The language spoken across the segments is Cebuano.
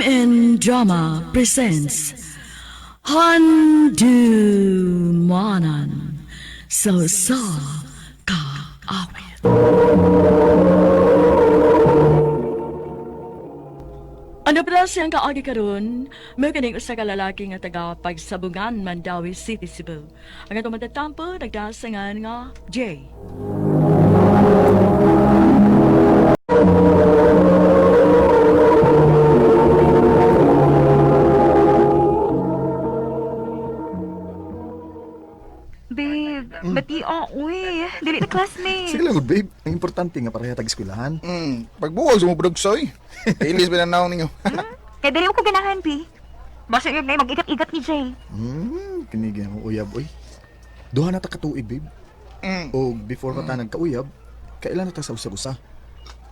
MN Drama presents Handumanan sa sa Kaawit. Ano pala siyang kaagi karon? May kaning usa ka lalaki nga taga Pagsabungan, Mandawi City, Cebu. Ang atong matatampo nagdasangan nga Jay. Babe, bati uy. Dili na classmate. Sige lang, good babe. Ang importante nga pareha tag eskwelahan. Pagbuwag sa mga soy. Ilis ba na naong ninyo? Kaya dili ko ganahan, Bi. Basta yun na mag-igat-igat ni Jay. Kinigyan mo uyab, oy. Duha na ta katuig, babe. O before pa ta nagkauyab, kailan na ta sa usa-usa.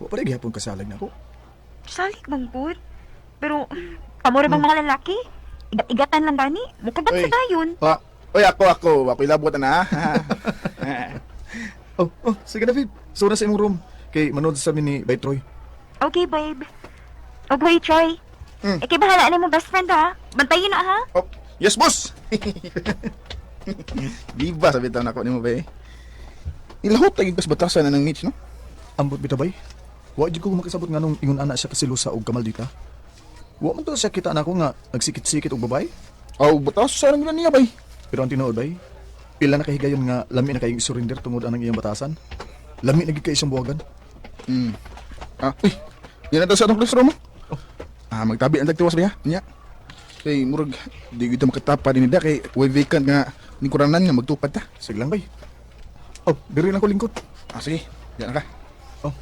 Wa pa rin gihapon kasalag na ako. Salik bang good? Pero, pamura bang mga lalaki? Igat-igatan lang gani. Mukagat Uy. sa dayon. Pa, oy ako ako, ako ilabot na. Ha. Oh, sige na, babe. So na sa imong room. Kay manood sa mi ni Bay Troy. Okay, babe. Okay, Troy. Eh, kay bahala na mo best friend, ha? Bantayin na, ha? Oh, yes boss. Di ba sabi taon ako nimo ba eh? Ilahot tagig kas batasan na ng niche no? Ambot bitaw bay. Wa jud ko makasabot nganong ingon ana siya kasilusa og kamaldita. Wa man to siya kita nako nga nagsikit-sikit og babay. Aw, batasan na niya bay. Pero ang tinuod bay, pila na kahigayon nga lami na kayong isurrender tungod anang iyang batasan. Lami na gid kay isang buwagan. Ah, uy. Yan na daw sa atong classroom mo. Ah, magtabi ang tagtiwas ba ya? Nya. Kay murag di gyud ta makatapa din nida kay way vacant nga lingkuranan nga magtupad ta. Sige lang bay. Oh, diri lang ko lingkod. Ah, sige. Diyan na ka. Oh.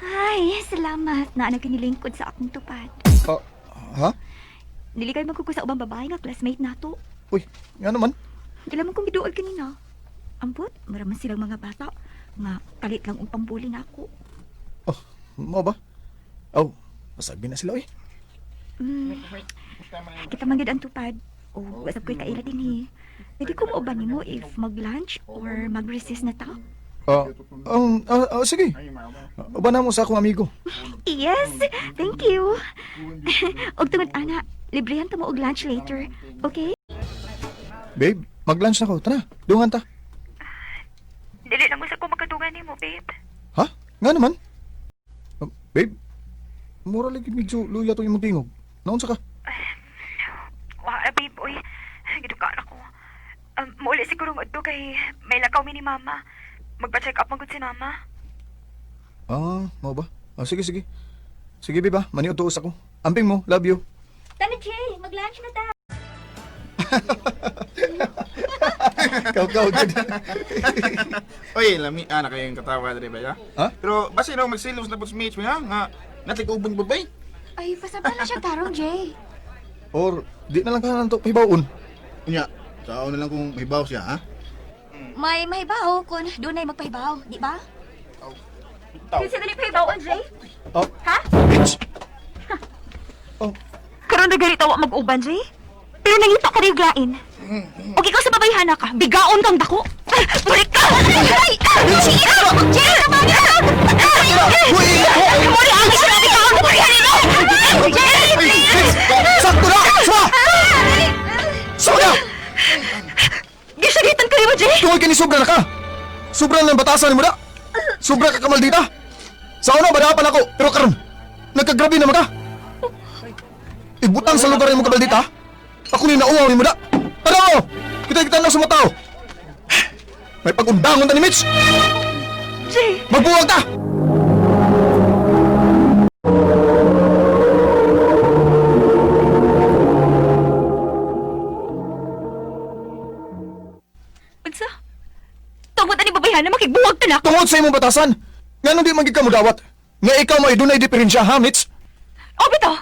Ay, salamat na ano kinilingkod sa akong tupad. Ah, ha? Dili kayo magkuko sa ubang babae nga classmate nato. Uy, nga naman. Dili man kong giduol kanina. Ambot, maraman silang mga bata nga kalit lang ang pambuli nako. Oh, mao ba? Oh, masagbi na sila oy. Kita man gyud ang tupad. O wasap ko'y kaila din eh. Pwede ko mauban nimo if mag-lunch or mag-recess na ta? Sige. Uban na mo sa akong amigo. Yes, thank you. Og tungod ana, librehan ta mo og lunch later. Okay? Babe, mag-lunch na ko. Tara, dungan ta. Dili lang usa ko makadungan nimo, babe. Ha? Nga naman. Oh, babe, mura lagi medyo luya to imong tingog. Naunsa ka? Wa, babe, oy. Gidukaan ako. Mauli siguro ngadto kay may lakaw mi ni mama. Magpa-check up man gud si mama. Ah, mao ba? Ah, sige, sige. Sige, babe, ah. Maniod tuos ako. Amping mo, love you. Tana, Jay, mag-lunch na ta. Kaw-kaw, gud. Oy, lami ana kayong katawa diri ba ya? Ha? Pero basi no magsilos na pud si Mitch ha nga natay ubang babay. Ay, pasabala na siya tarong, Jay. Or, di na lang ka nanto pahibaon. Unya, sao na lang kung mahibaw siya ha? May mahibaw kung doon ay magpahibaw, di ba? Kinsa dali pahibaw, Jay? Oh. Ha? Bitch! Oh, Karon na ganito wa mag-uban, Jay. Pero nangita ka rin glain. Og ikaw sa babayhana ka, bigaon kang dako. Balik ka! Ay! Jay! Jay! Muli ang isa na bigaon! Jay, please! Sakto na! Swa! Swa na! Gisagitan ka rin mo, Jay! Tungod kini sobra na ka! Sobra na ang batasan mo na! Sobra ka kamaldita! Sa una, badapan ako, pero karon nagkagrabe na ka! Ibutang sa lugar mo kamaldita! Ako ni nauwaw ni mo na! Tara mo! Kita-kita na sa mga tao! May pag-undangon ta ni Mitch! Jay! Magbuwag ta! Unsa? Tungod ani babayhana, makigbuwag ta na ako. Tungod sa imong batasan! Nga nung di man gid ka mudawat! Nga ikaw may dunay diferensya ha, Mitch? O bitaw!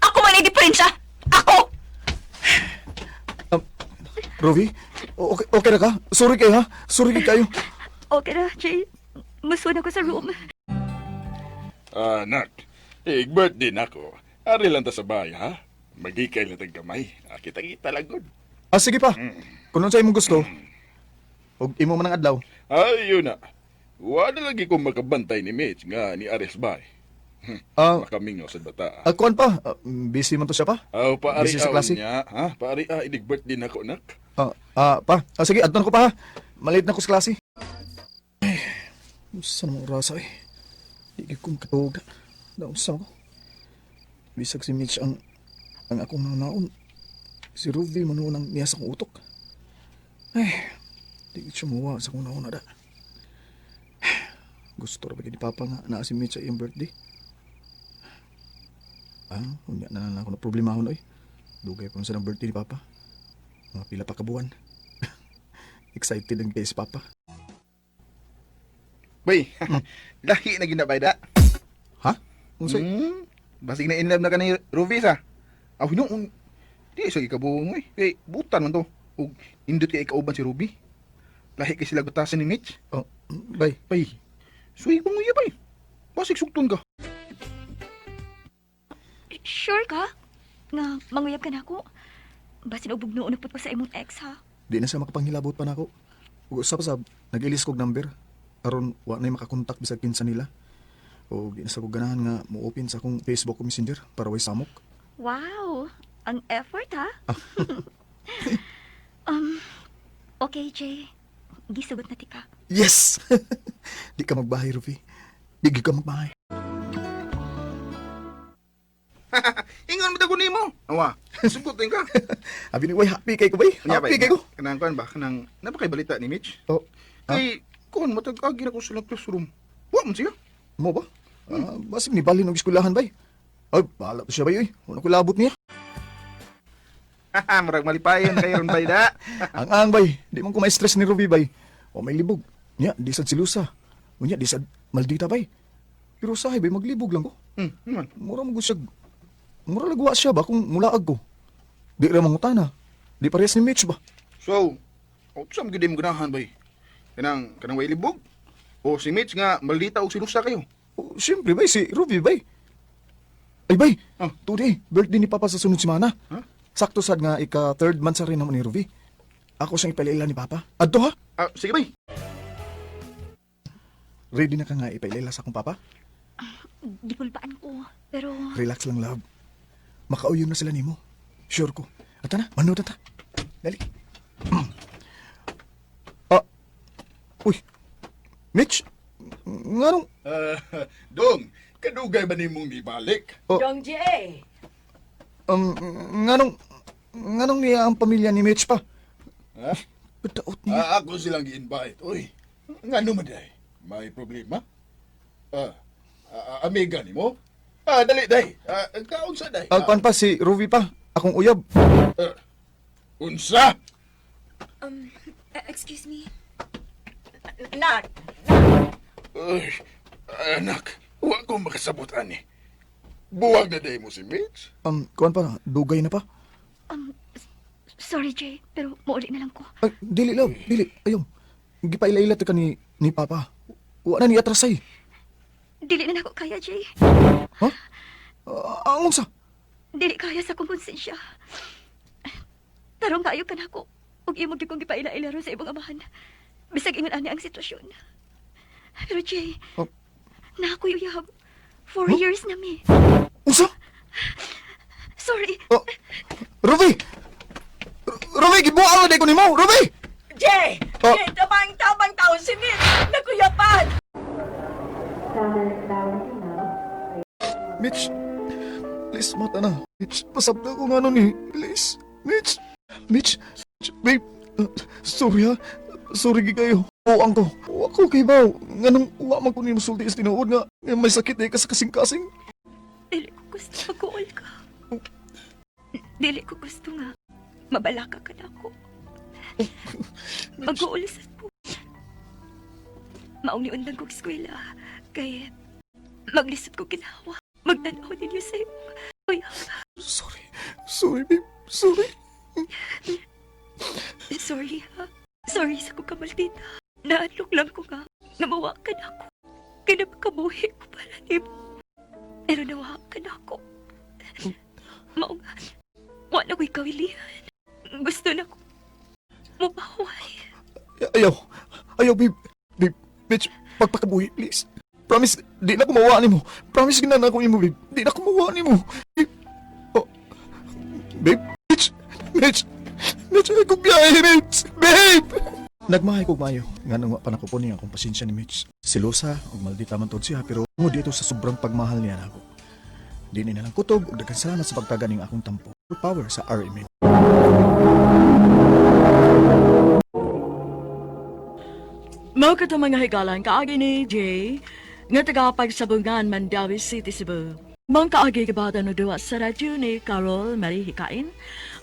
Ako man ay diferensya! Ako! Rovi, okay, okay na ka? Sorry kayo ha? Sorry kayo. Okay na, Jay. Musun ako sa room. Anak, eh, birthday na ako. Ari lang ta sa bahay, ha? Magikay lang tag gamay. Ah, kita-kita lang gud. Ah, sige pa. Kung sa imong gusto, ug imo man ang adlaw. Ayun na. Wala lagi ko makabantay ni Mitch nga ni Ares bay. Ah, Makamingaw sa bata. kuan pa. Busy man to siya pa. Aw, paari Busy sa klase. niya, ha? Paari inig birthday na ko, nak. Pa. Sige, adton ko pa ha. Malate na ko sa klase. Ay, unsa namang orasa eh. Di gyud ko makatuog. Naunsa ko. Bisag si Mitch ang akong naon. Si Ruby man noon ang niya sa akong utok. Ay, di gyud siya muwa sa akong naon na da. Gusto ra ba gyud ni Papa nga naa si Mitch sa iyang birthday? Unya na lang ako na problema oy. Dugay pa man sa ng birthday ni Papa. Mga pila pa ka buwan. Excited ang kay si Papa. Bay, lahi na gina bay da. Ha? Unsay? Basig na in love na ka ni Ruvis ah. Aw hinuon. Di sa ikabuong oy. Kay butan man to. Ug indot kay ikauban si Ruby. Lahi kay sila batasan ni Mitch. Oh, bay. Bay. Suy ko nguya bay. Basig sugton ka. Sure ka? Nga, manguyab ka na ako. Basin ubog noon na pud ko sa imong ex, ha? Di na siya makapanghilabot pa nako. Ug usab sab nag-ilis kog number aron wa nay makakontak bisag kinsa nila. O di na sa ko ganahan nga mo-open sa akong Facebook o Messenger para way samok. Wow! Ang effort, ha? Okay, Jay. Gisugot na tika. Yes. Di ka magbahay, Ruby. Di gyud ka magbahay. Ingon mo dagon nimo. Awa, sugutin ka. Abi ni way happy kay ko bay. Unya, Happy kay ko. Kanang kuan ba? Kanang napakay balita ni Mitch. Oh, ha? Kay kuan mo tag-agi na ko sa classroom. Wa man siya. Mo ba? Basig ni balhin og eskwelahan bay. Ay, bahala pa siya bay oy. Wala ko labot niya. Murag malipayon kayo ron bay da. Ang ang bay, di man ko ma-stress ni Ruby bay. O may libog. Nya, di sad silusa. Unya, di sad maldita bay. Pero sahay bay, maglibog lang ko. Man. Mura mo siya. Mura lagwa siya ba kung mulaag ko. Di ra mangutana. Di parehas ni Mitch ba? So, unsa man gyud imong ganahan bay? Kanang kanang way libog? O si Mitch nga maldita og silusa kayo. O, siyempre bay, si Ruby bay. Ay bay, Oh. today, birthday ni Papa sa sunod semana. Huh? Sakto sad nga ika third month sa rin naman ni Ruby. Ako siyang ipailila ni Papa. Adto ha? Sige bay. Ready na ka nga ipailila sa akong Papa? Gikulpaan ko. Pero, Relax lang, love. Makauyon na sila nimo. Sure ko. At na, manood na ta. Dali. Ah. Uy. Mitch, nganong Dong, kadugay ba nimong nibalik? Oh. Dong Jay! um, nganong nganong niya ang pamilya ni Mitch pa? Ha? Padaot niya. Ako silang gi-invite. Uy, ngano man day? May problema? Amiga nimo? Dali day. Kaunsa day? Kuan pa si Ruby pa, akong uyab. Unsa? Excuse me. Nak! Uy, anak, wa ko makasabot ani. Buwag na day mo si Mitch. Kuan pa, dugay na pa. Sorry, Jay. Pero mauli na lang ko. Ay, dili love, dili. Ayaw. Gipaila-ila ta ka ni Papa. Wa na ni atrasay. Dili na nako kaya, Jay. Ha? Ang unsa? Dili kaya sa akong konsensya. Tarong kaayo ka nako. Ug imo gyud kong gipaila-ila ron sa imong amahan. Bisag ingon ani ang sitwasyon. Pero Jay, Oh. na ako'y uyab. 4 Huh? years na mi. Unsa? Sorry. Oh, Ruby! Ruby, gibuang na day ko nimo! Ruby! Jay! Oh. Jay, tabang-tabang taon si Mitch! Nakuyapan! Mitch, please, mata na. Mitch, pasabta ko nga nun eh. Please, Mitch, Mitch, Mitch, babe. Sorry ha. Sorry gi kayo. Buang ko. Wa ko kay baw. Nganong wa man ko nimo sulti sa tinuod nga nga may sakit eh ka sa kasing-kasing. Dili ko gusto mag-uol ka. Dili ko gusto nga mabalaka ka na ako. Mag-uol sa ko. Maong niundang kong eskwela. Kay maglisod ko ginawa. Magtanaw ninyo sa imong uyab. Sorry. Sorry, babe. Sorry. Sorry ha. Sorry sa kong kamaldita. Naanlok lang ko nga. Namawa ka na ako. Kinapakabuhi ko para nimo. Pero nawa ka na ako. Mao nga. Wa na ko'y kawilihan. Gusto na ko. Mubaway. Ayaw. Ayaw, babe. Babe, Mitch, pagpakabuhi, please. Promise, di na ko mawa nimo. Promise gina na ako imo, babe. Di na ko mawa nimo. Babe. Oh. Babe, Mitch. Mitch. Mitch, ay kong biyahe, Mitch. Babe! Nagmahay kog maayo. Nga nang wa pa nakupon niya akong pasensya ni Mitch. Silosa ug maldita man tod siya pero tungod dito sa sobrang pagmahal niya nako. Di ni nalang kutob ug daghan salamat sa pagtaga ning akong tampo. Power sa RMN. Mao kato mga higalan kaagi ni Jay nga taga pagsabungan Mandawi City, Cebu. Mong kaagi gibata no duwa sa radyo ni Carol Marie Hikain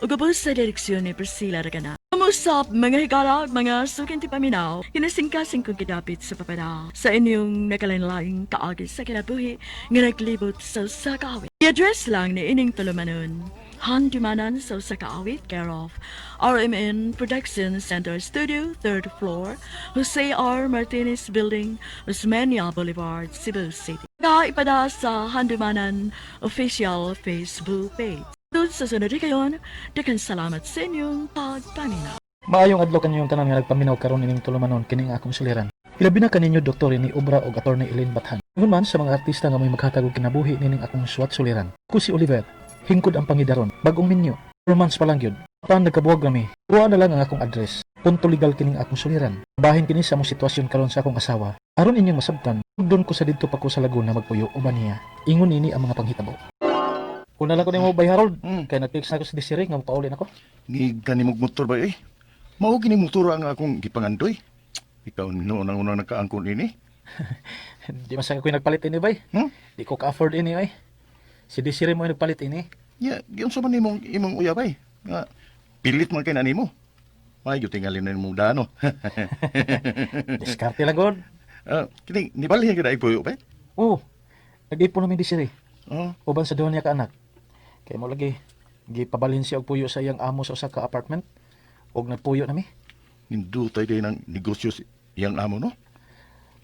ug ubos sa direksyon ni Priscilla Ragana. Umusap mga higala ug mga suking ti paminaw, kinasingkasing kong gidapit sa papada sa inyong nakalanlaing kaagi sa kinabuhi nga naglibot sa usa ka awit. I-address lang ni ining tulumanon. Handumanan sa usa ka awit, care of RMN Production Center Studio, 3rd floor, Jose R. Martinez Building, Osmeña Boulevard, Cebu City. Kaipada sa Handumanan official Facebook page. Doon sa sunod kayon, daghang salamat sa inyong pagpaminaw. Maayong adlaw kaninyong tanan nga nagpaminaw karon ining tulumanon kining akong suliran. Ilabi na kaninyo Dr. ni Obra og Attorney Elaine Bathan. Ingon man sa mga artista nga may maghatag og kinabuhi nining akong suwat suliran. Ko si Oliver, hingkod ang pangidaron, bagong minyo, romance pa lang gyud. Pan nagkabuwag kami. Kuha na lang ang akong address. Punto legal kining akong suliran. Bahin kini sa among sitwasyon karon sa akong asawa. Aron inyong masabtan, doon ko sa didto pa ko sa Laguna magpuyo uban niya. Ingon nini ang mga panghitabo. Kuna lang ko nimo bay Harold, kay nag-text na ko sa Desiree nga mopauli na ko. Ni kanimog motor ba eh? Mao gini motor ang akong gipangandoy. Ikaw noon ang unang nakaangkon ini. Di man sa ako'y nagpalit ini bay. Hmm? Di ko ka-afford ini ay. Si Desiree mo yung nagpalit ini. Ya, giunsa man nimong imong uyab ay? Nga pilit man kay na nimo. May tingali na nimong dano. Diskarte lang god. Ah, kini nibalhin ka dai puyo ba? Oo. Nag-ipon namin Desiree. Oh, Uban sa duha niya ka anak. Kay mo lagi gipabalhin siya og puyo sa iyang amo sa usa ka apartment. Og nagpuyo nami. nindutay day ng negosyo si iyang amo no.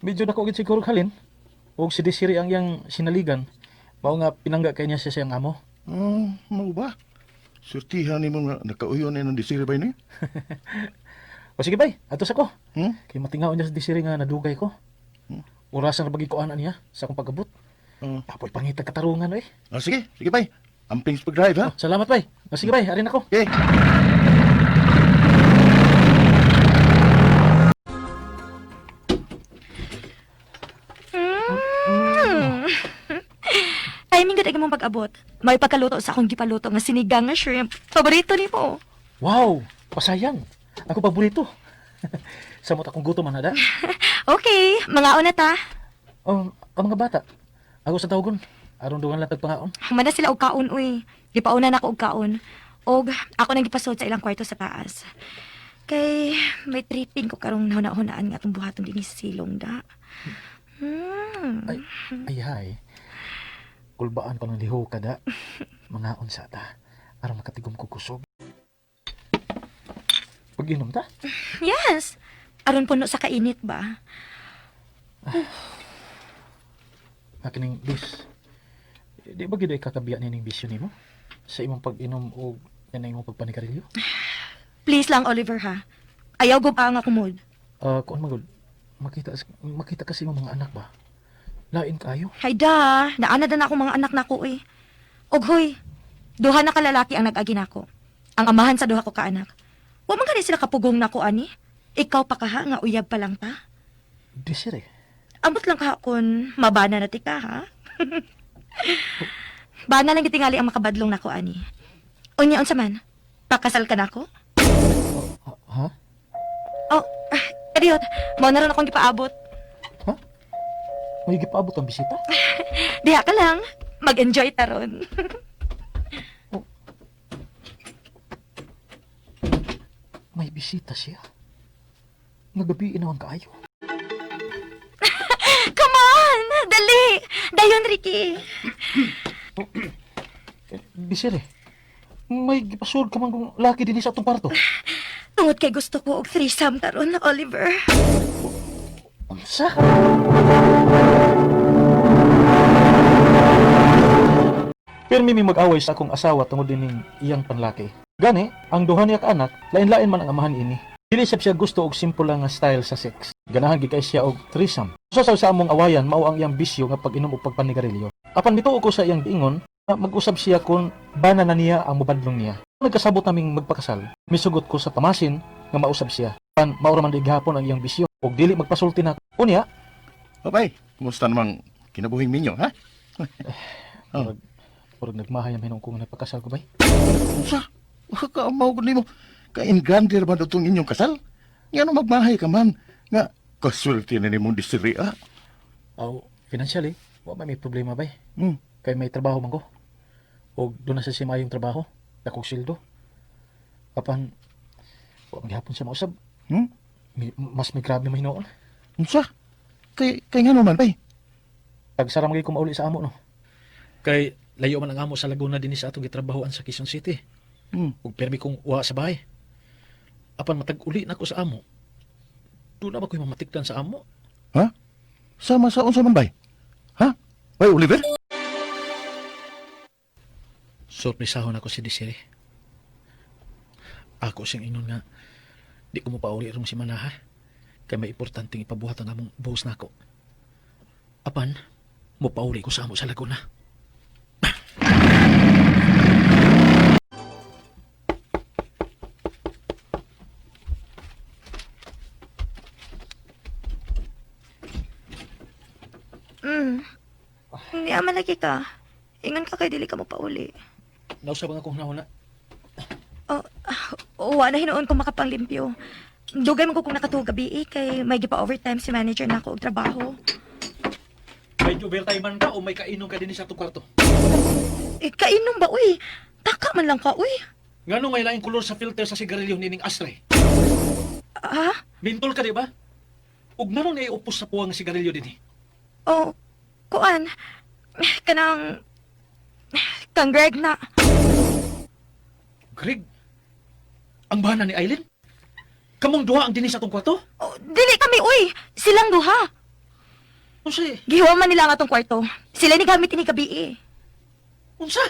Medyo nako gid siguro halin. Og si Desiree ang iyang sinaligan. Mao nga pinangga kay niya siya sa iyang amo. Oh, mao ba? Surtihan nimo nga nakauyon ni ng desire ba ni? O sige bay, ato sa ko. Hmm? Kay matingaon niya sa Desiree nga nadugay ko. Orasan ra bagi ko ana niya sa akong pag-abot. Oh. Apoy pangitag katarungan oy. Ah, sige, sige bay. Amping sa pag-drive ha. Oh, salamat bay. O sige bay, arin ako. Okay. Timing gud ay mong pag-abot. May pagkaluto sa akong gipaluto nga sinigang nga shrimp. Paborito nimo. Wow, pasayang. Ako paborito. Samot akong gutom man ada. Okay, mga una ta. Oh, ang mga bata. Ako sa tawagon. Aron dugan lang tagpangaon. Humana sila og kaon uy. Gipauna na ako og kaon. Og ako nang gipasod sa ilang kwarto sa taas. Kay may tripping ko karong nahuna-hunaan nga atong buhaton dinhi sa silong da. Ay, ay hay. Kulbaan ko ng liho kada. Mga unsa ta. Aron makatigom ko kusog. Pag-inom ta? Yes. Aron puno sa kainit ba? Akining bis. Di ba gid ay kakabiya nining bisyo nimo? Sa imong pag-inom o yan ang imong pagpanigarilyo? Please lang Oliver ha. Ayaw gub ang akong mood. Ah, kuan magod. Makita makita kasi imong mga anak ba? Lain kayo. Hayda, naana na akong mga anak nako eh. Og hoy, duha na kalalaki ang nag-agi nako. Ang amahan sa duha ko ka anak. Wa man gani sila kapugong nako ani. Ikaw pa kaha nga uyab pa lang ta. Desiree. Amot lang kaha kun mabana na ti ka ha. Bana lang gitingali ang makabadlong nako ani. Unya unsa man? Pakasal ka nako? Ha? Oh, kadiyot. Mao na ron akong gipaabot. Ha? May gipaabot ang bisita? Diha ka lang. Mag-enjoy ta ron. May bisita siya. Nagabi inawan kaayo. Come on! Dali! Dayon, Ricky! Eh, Desiree, may gipasud ka man kung laki din sa atong kwarto. Tungod kay gusto ko og threesome taron, Oliver. Unsa? Pirmi mi mag-away sa akong asawa tungod dining iyang panlaki. Gani, ang duha niya ka anak, lain-lain man ang amahan ini. Dili sab siya gusto og simple lang nga style sa sex. Ganahan gid kay siya og threesome. Usa sa among awayan mao ang iyang bisyo nga pag-inom ug pagpanigarilyo. Apan mituo ko sa iyang giingon, nga mag-usab siya kung bana na niya ang mubadlong niya. Nagkasabot naming magpakasal. Misugot ko sa pamasin nga mausab siya. Pan mao ra man di gihapon ang iyang bisyo ug dili magpasulti na. Unya, Babay, kumusta namang kinabuhing minyo, ha? murag murag nagmahay ang hinuon ko nga nagpakasal ko bay. Unsa? Wa ka mao gud nimo. Kay in grandeur ba itong inyong kasal? Nga no magmahay ka man nga kasulti na nimong disiri, ah. Aw, financially, wa man may problema bay. Kay may trabaho man ko. Og doon na sa simayong trabaho, dakong sweldo. Apan wa man gihapon siya mausab. Mas may grabe man hinuon. Unsa? Kay ngano man bay? Tagsara man gyud ko mauli sa amo no. Kay layo man ang amo sa Laguna dinhi sa atong gitrabahoan sa Quezon City. Ug permi kong uwa sa bahay. Apan matag uli na ko sa amo. Doon na ba ko'y mamatikdan sa amo? Ha? Sama sa unsa man bay? Ha? Bay Oliver? Surprisahon ako si Desiree. Ako siyang ingon nga, di ko mo pauli rong si Manaha. Kay may importanteng ipabuhat ang among boss nako. Apan, mo pauli ko sa amo sa Laguna. Hindi ama lagi ka. Ingon ka kay dili ka mo pauli. Nausab ang akong hunahuna. Oh, ah, wa na hinuon ko makapanglimpyo. Dugay man ko kung nakatuog gabi eh, kay may gipa-overtime si manager na ako og trabaho. May overtime man ka o may kainom ka din sa atong kwarto? Eh, kainom ba, uy? Taka man lang ka, uy. Ngano ngay laing kolor sa filter sa sigarilyo nining ashtray? Ah? Mintol ka di ba? Ug nganong naiupos sa puwang sigarilyo dinhi? Oh, kuan. Kanang... Kang Greg na. Greg, ang bana ni Aileen? Kamong duha ang dinhi sa atong kwarto? Oh, dili kami, uy. Silang duha. Unsa? Eh? Gihuwa man nila ang atong kwarto. Sila ni gamit ini gabi eh. Unsa?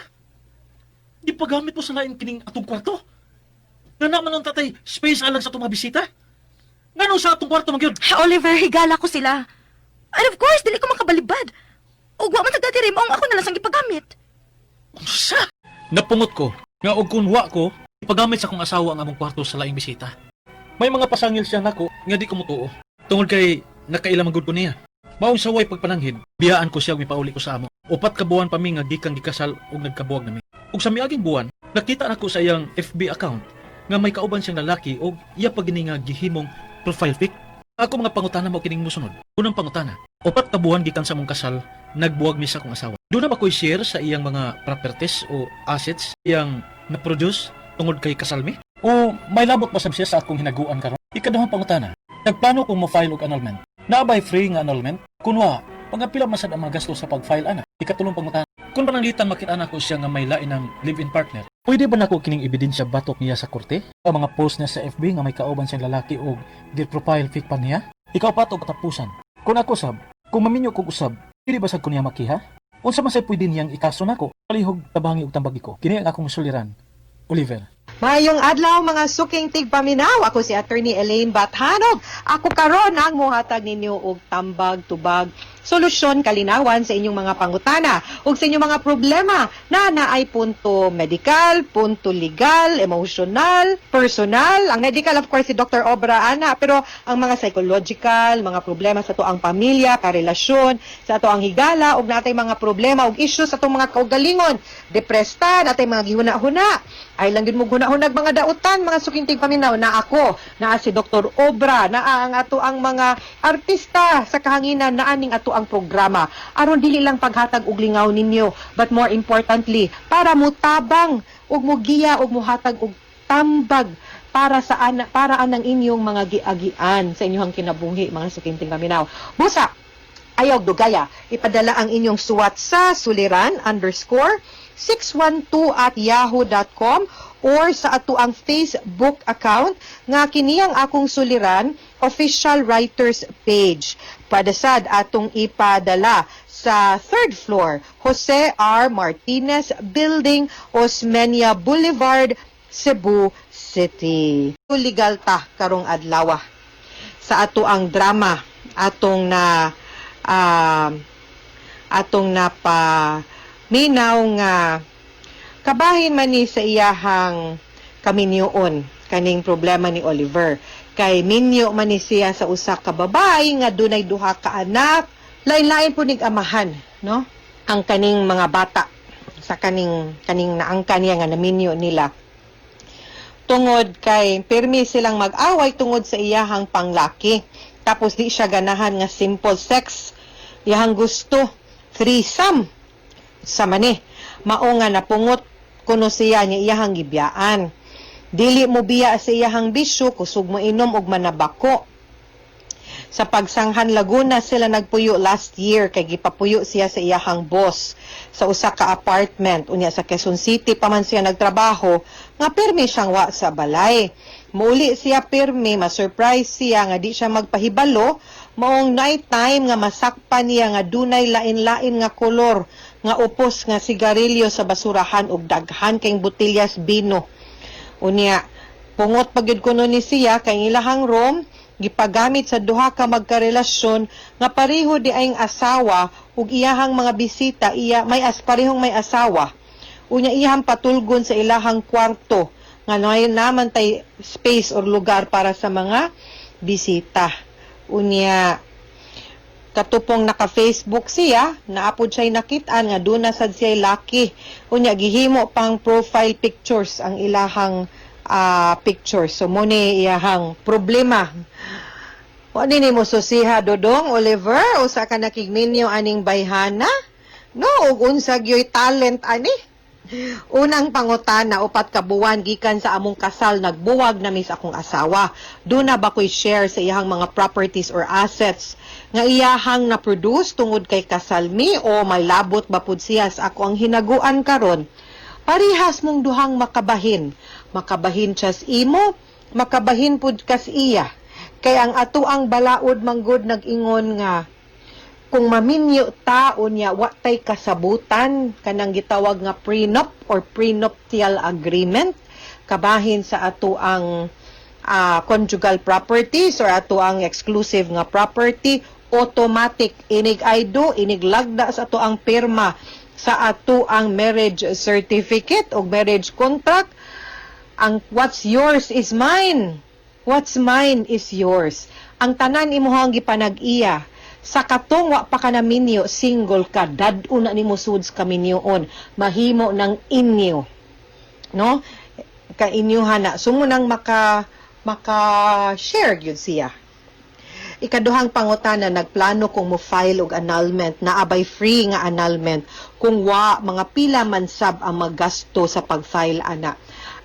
Di pa gamit mo sa lain kining atong kwarto? Nga naman ang tatay, space alang sa atong mga bisita? Ngano sa atong kwarto magyud? Oliver, higala ko sila. And of course, dili ko makabalibad. Ug wa man sa dati rin, ako na lang sang gipagamit. Unsa? Napungot ko, nga og kun wa ko, ipagamit sa akong asawa ang among kwarto sa laing bisita. May mga pasangil siya nako nga di ko mutuo. Tungod kay nakaila man gud ko niya. Maong saway pagpananghid, biyaan ko siya ug mipauli ko sa amo. 4 ka buwan pa mi nga gikan gikasal ug nagkabuwag nami. Ug sa miaging buwan, nakita nako sa iyang FB account nga may kauban siyang lalaki ug iya pa gini nga gihimong profile pic. Ako mga pangutana mo kining mosunod. Unang pangutana, 4 ka buwan gikan sa among kasal, nagbuwag mi sa akong asawa. Doon na ba ko'y share sa iyang mga properties o assets iyang na-produce tungod kay kasal mi? O may labot ba sab siya sa akong hinaguan karon? Ikaduhang pangutana, nagplano kong mo-file og annulment. Naa bay free nga annulment? Kunwa, pangapila man sad ang mga gasto sa pag-file ana. Ikatulong pangutana, kung pananglitan makita nako siya nga may lain ng live-in partner, pwede ba nako kining ebidensya batok niya sa korte? Ang mga post niya sa FB nga may kauban siyang lalaki og gi-profile pic pa niya? Ikaw pa to katapusan. Kung ako sab, kung maminyo kog usab, pwede ba sad ko niya makiha? Unsa man say pwede niyang ikaso nako? Palihog tabangi og tambagi ko. Kini ang akong suliran. Oliver. Mayong adlaw mga suking tigpaminaw. Ako si Attorney Elaine Bathanog. Ako karon ang mohatag ninyo og tambag tubag solusyon kalinawan sa inyong mga pangutana ug sa inyong mga problema na naay punto medical, punto legal, emotional, personal. Ang medical of course si Dr. Obra ana, pero ang mga psychological, mga problema sa atoang pamilya, karelasyon, sa atoang higala ug natay mga problema ug issues sa atong mga kaugalingon, depressed ta, natay mga gihuna-huna. Ay lang yun mo hunahunag mga dautan, mga sukinting paminaw, na ako, naa si Dr. Obra, naa ang ato ang mga artista sa kahanginan, naa ning ato ang programa. Aron dili lang paghatag og lingaw ninyo, but more importantly, para mutabang ug mugiya ug muhatag og tambag para sa ana, para anang inyong mga giagian sa inyong kinabuhi mga sukinting paminaw. Busa, ayaw dugaya. Ipadala ang inyong suwat sa suliran_612@yahoo.com or sa ato ang Facebook account nga kini ang akong suliran official writers page. Pwede sad atong ipadala sa third floor, Jose R. Martinez Building, Osmeña Boulevard, Cebu City. Legal ta karong adlaw. Sa ato ang drama atong napa minaw nga kabahin man ni sa iyahang kaminyoon kaning problema ni Oliver, kay minyo man ni siya sa usa ka babae nga dunay duha ka anak, lain-lain po nig amahan, no, ang kaning mga bata sa kaning kaning naangka niya nga naminyo nila, tungod kay pirmi silang mag-away tungod sa iyahang panglaki. Tapos di siya ganahan nga simple sex, iyahang gusto threesome sa mani. Mao nga napungot kuno siya niya iyahang gibiyaan. Dili mo biya sa iyahang bisyo, kusog mo inom og manabako. Sa Pagsanghan, Laguna sila nagpuyo last year kay gipapuyo siya sa iyahang boss sa usa ka apartment. Unya sa Quezon City pa man siya nagtrabaho nga pirmi siyang wa sa balay. Muuli siya pirmi, ma-surprise siya nga di siya magpahibalo, maong night time nga masakpan niya nga dunay lain-lain nga kolor nga upos nga sigarilyo sa basurahan ug daghan kay botellas bino. Unya, pungot pagyud kuno ni siya kay ilahang room gipagamit sa duha ka magkarelasyon nga pareho di ayng asawa ug iyahang mga bisita iya may as parehong may asawa. Unya iyahang patulgon sa ilahang kwarto nga naay naman tay space or lugar para sa mga bisita. Unya katupong naka-Facebook siya, naapod siya'y nakitaan nga doon na sad siya'y laki. Unya gihimo pang profile pictures ang ilahang pictures. So mo ni iyahang problema. Wa ni mo susiha, Dodong Oliver, usa ka nakigminyo aning bayhana? No, ug unsa gyoy talent ani? Unang pangutana, 4 ka buwan gikan sa among kasal, nagbuwag na mis akong asawa. Duna ba ko'y share sa iyahang mga properties or assets nga iyahang na-produce tungod kay kasal mi o may labot ba pud siya sa ako ang hinaguan karon? Parihas mong duhang makabahin. Makabahin siya sa imo, makabahin pud kas iya. Kay ang ato ang balaod manggod nag-ingon nga kung maminyo ta unya wa tay kasabutan, kanang gitawag nga prenup or prenuptial agreement kabahin sa ato ang conjugal properties or ato ang exclusive nga property, automatic inig "I do", inig lagda sa ato ang pirma sa ato ang marriage certificate o marriage contract, ang what's yours is mine, what's mine is yours. Ang tanan imuhang gipanag-iya. Sa katong wa pa ka naminyo, single ka, dad-o na nimo sud sa kaminyoon, mahimo ng inyo, no, ka inyuhan na so mo nang maka maka share gyud siya. Ikaduhang pangutana, nagplano kong mo file og annulment, naa bay free nga annulment? Kung wa, mga pila man sab ang maggasto sa pag-file ana?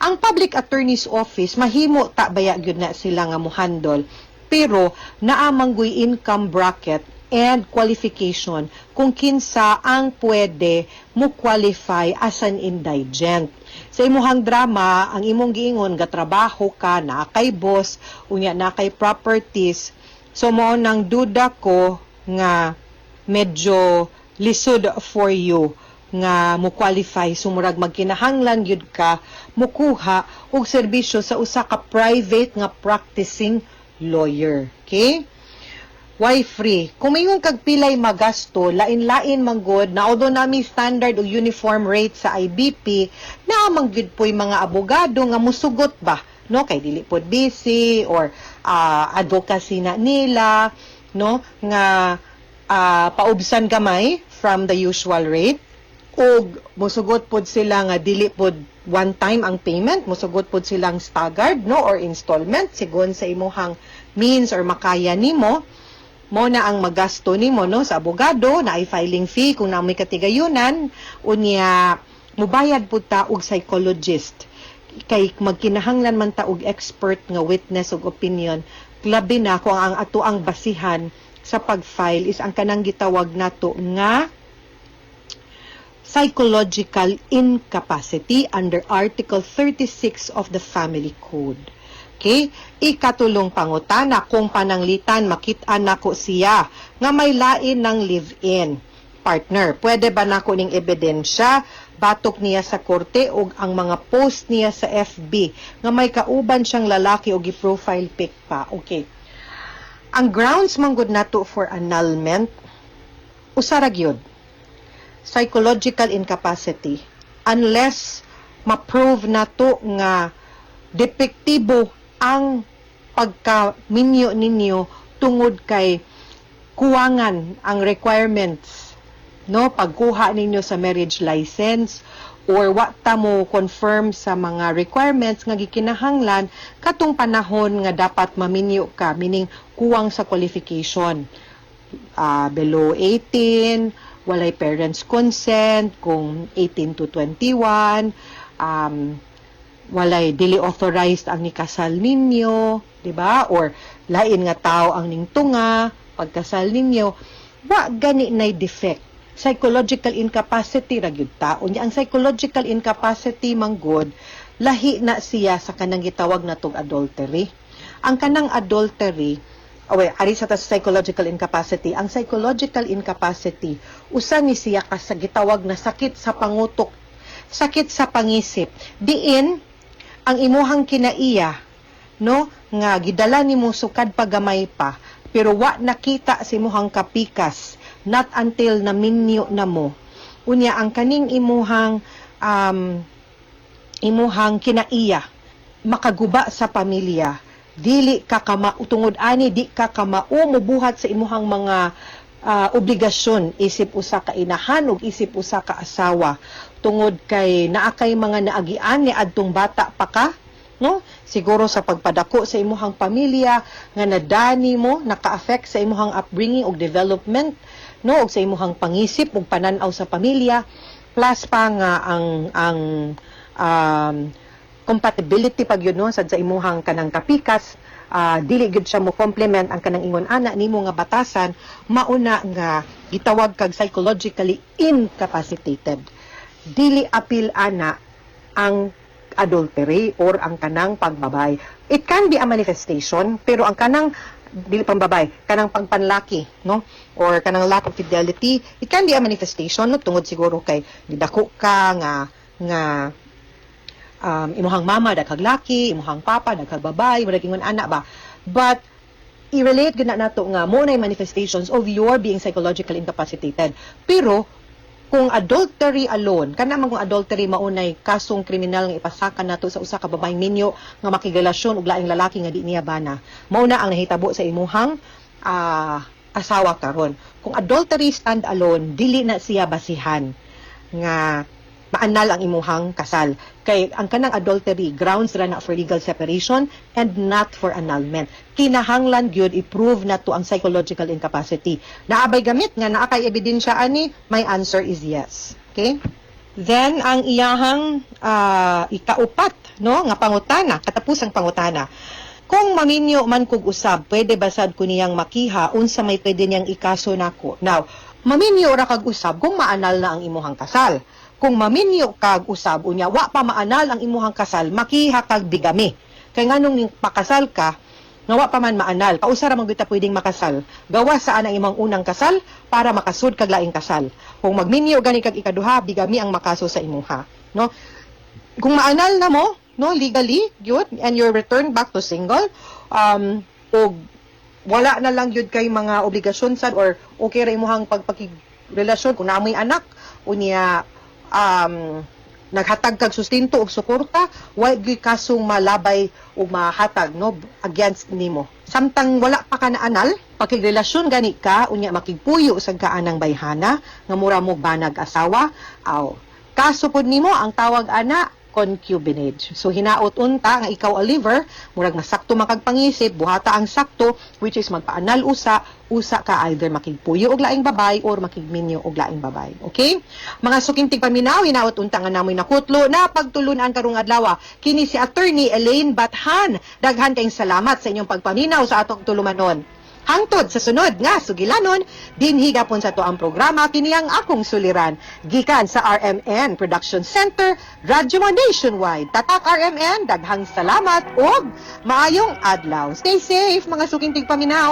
Ang Public Attorney's Office, mahimo ta baya gyud na sila nga mohandle, pero naa mangguy income bracket and qualification kung kinsa ang pwede mo qualify as an indigent. Sa imuhang drama, ang imong giingon gatrabaho ka, naa kay boss, unya naa kay properties. So mo nang duda ko nga medyo lisod for you nga mo qualify, sumurag magkinahanglan gyud ka mukuha og serbisyo sa usa ka private nga practicing lawyer. Okay? Why free? Kung mingon kag pilay magasto, lain-lain manggod na although nami standard o uniform rate sa IBP, naa man gyud po'y mga abogado nga musugot ba, no, kay dili pod busy or advocacy na nila, no, nga paubsan gamay from the usual rate og musugot pod sila nga dili pod one time ang payment, musugot pod silang staggered, no, or installment sigon sa imuhang means or makaya nimo. Mo na ang magasto nimo, no, sa abogado na ay filing fee kung naa moy katigayunan. Unya mubayad pud ta og psychologist kay magkinahanglan man ta og expert nga witness og opinion, labi na kung ang ato ang basihan sa pag-file is ang kanang gitawag nato nga psychological incapacity under Article 36 of the Family Code. Okay? Ikatulong pangutana, kung pananglitan makit-an nako siya nga may lain ng live-in partner, pwede ba nako ning ebidensya batok niya sa korte og ang mga post niya sa FB nga may kauban siyang lalaki og gi-profile pic pa? Okay. Ang grounds man gud nato for annulment, usa ra gyud, psychological incapacity, unless ma-prove nato nga depektibo ang pagkaminyo ninyo tungod kay kuwangan ang requirements, no, pagkuha ninyo sa marriage license or wa ta mo confirm sa mga requirements nga gikinahanglan katong panahon nga dapat maminyo ka, meaning kuwang sa qualification, below 18, walay parents' consent kung 18 to 21, walay, dili authorized ang nikasal ninyo, di ba? Or lain nga tao ang ningtunga pagkasal ninyo, wa gani nay defect. Psychological incapacity ra gyud ta. Unya ang psychological incapacity manggod, lahi na siya sa kanang gitawag natog adultery. Ang kanang adultery, oh, wait, ari sa ta sa psychological incapacity. Ang psychological incapacity, usa ni siya ka sa gitawag na sakit sa pangutok, sakit sa pangisip. Diin ang imuhang kinaiya, no, nga gidala nimo sukad pa gamay pa, pero wa nakita sa imuhang kapikas not until naminyo na mo. Unya ang kaning imuhang kinaiya makaguba sa pamilya, dili ka kama tungod ani di ka kamao mobuhat sa imuhang mga obligasyon isip usa ka inahan ug isip usa ka asawa tungod kay naa kay mga naagian ni adtong bata pa ka, no, siguro sa pagpadako sa imuhang pamilya nga nadani mo, naka-affect sa imuhang upbringing ug development, no, ug sa imuhang pangisip ug panan-aw sa pamilya, plus pa nga ang compatibility pag yun, no, sad sa imuhang kanang kapikas, dili gyud siya mo complement ang kanang ingon ana nimo nga batasan, mauna nga gitawag kag psychologically incapacitated. Dili apil ana ang adultery or ang kanang pagbabay. It can be a manifestation, pero ang kanang dili pambabay, kanang pagpanlaki, no, or kanang lack of fidelity, it can be a manifestation, no, tungod siguro kay gidako ka nga imuhang mama daghag laki, imuhang papa daghag babay, murag ingon ana ba. But i-relate gyud na nato nga mo na manifestations of your being psychologically incapacitated. Pero kung adultery alone, kana man kung adultery maunay kasong kriminal nga ipasaka nato sa usa ka babaeng minyo nga makigrelasyon og laing lalaki nga di niya bana. Mao na ang nahitabo sa imuhang asawa karon. Kung adultery stand alone, dili na siya basihan nga maanal ang imuhang kasal. Kay ang kanang adultery, grounds ra na for legal separation and not for annulment. Kinahanglan gyud i-prove na to ang psychological incapacity. Naabay gamit nga naa kay ebidensya ani? My answer is yes. Okay? Then ang iyahang ikaupat, no, nga pangutana, katapusang pangutana. Kung maminyo man kog usab, pwede ba sad ko niyang makiha, unsa may pwede niyang ikaso nako? Now, maminyo ra kag usab kung maanal na ang imuhang kasal. Kung maminyo kag usab unya wa pa maanal ang imuhang kasal, makiha kag bigamy. Kay nganong pakasal ka nga wa pa man maanal, kausa ra man gyud ta pwedeng makasal. Gawas sa anang imong unang kasal para makasud kag laing kasal. Kung magminyo gani kag ikaduha, bigamy ang makaso sa imuha, no? Kung maanal na mo, no, legally gyud, and you're returned back to single, og wala na lang gyud kay mga obligasyon sad or okay ra imuhang pagpakigrelasyon kung naa moy anak unya naghatag kag sustento og suporta, wa gyud kasong malabay ug mahatag, no, against nimo. Samtang wala pa ka naanal, pakigrelasyon gani ka unya makigpuyo sa kaanang bayhana nga mura mo banag asawa, aw, kaso pod nimo ang tawag ana concubinage. So hinaot unta nga ikaw, Oliver, murag masakto makagpangisip, buhata ang sakto, which is magpaanal usa, usa ka either makigpuyo og laing babay or makigminyo og laing babay. Okay? Mga suking tigpaminaw, hinaot unta nga namoy nakutlo na pagtulunan karong adlaw. Kini si Attorney Elaine Bathan. Daghan kayong salamat sa inyong pagpaminaw sa atong tulumanon. Hangtod sa sunod nga sugilanon, dinhi gapon sa atoang programa, kini ang Akong Suliran. Gikan sa RMN Production Center, Radyo Mo Nationwide. Tatak RMN, daghang salamat ug maayong adlaw. Stay safe, mga suking tigpaminaw.